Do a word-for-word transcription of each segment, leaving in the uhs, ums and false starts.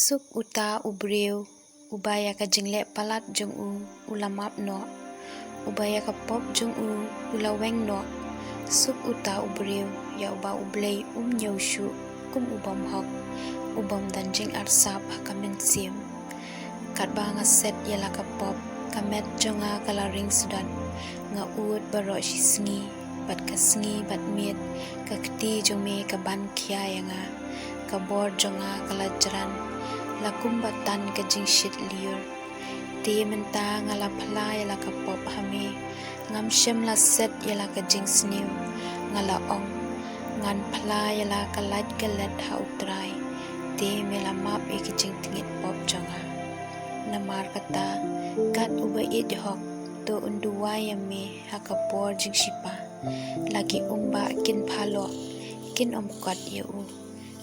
Suk uta u briew uba ïa ka jingleh palat jong u u la map noh, uba ïa ka pop jong u u la weng noh. Suk uta u briew ïa uba U Blei um ñiew shuh kum u bym hok, u bym don jingarsap ha ka mynsiem. Katba nga set ïa la ka pop, ka met jong nga ka la ring sdot. Nga ud baroh shi sngi, bad ka sngi bad miet, ka kti jong me ka ban khia ïa nga. Ka bor jong nga ka la jran, la kumba tan ka jingshit lyiur. Te mynta nga la phla ïa la ka pop ha me, ngam shym la set ïa la ka jingsniew. Nga la ong, ngan phla ïa la ka lait ka let ha U Trai. Te me la map ïa ki jingtngit pop jong nga. Namar kata, kat uba ïeit hok, to un duwai ïa me ha ka por jingshipa. La ki umbah kin phaloh, kin ym kot ïa u.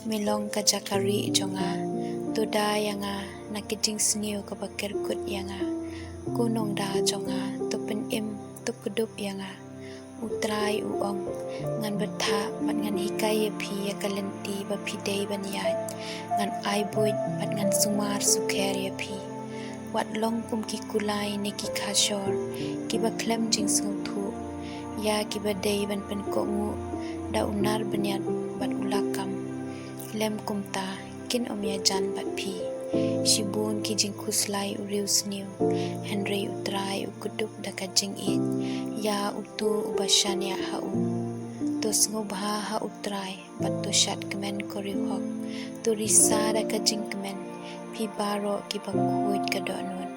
Me long ka jaka rieh jong nga, to da ïa nga na ki jingsniew kaba kyrkut ïa nga. Ko nongda jong nga, to pynim, to kdup ïa nga. U Trai u ong, ngan bthah bad ngan hikai ïa phi ïa ka lynti ba phi dei ban ïaid. Ngan ai buit bad ngan sumar sukher ïa phi. Wat long kum ki kulai ne ki khashor, kiba khlem jingsngewthuh, ïa kiba dei ban pynkohnguh da u nar bniat bad u lakam. Lem kumta, kin ym ïajan bad phi. Shibun ki jingkhuslai u riewsniew, hynrei U Trai u kdup da ka jingïeit ïa uto uba shaniah ha u. To sngewbha ha U Trai, bad to shad kmen ko riewhok. To risa da ka jingkmen, phi baroh kiba khuid ka dohnud.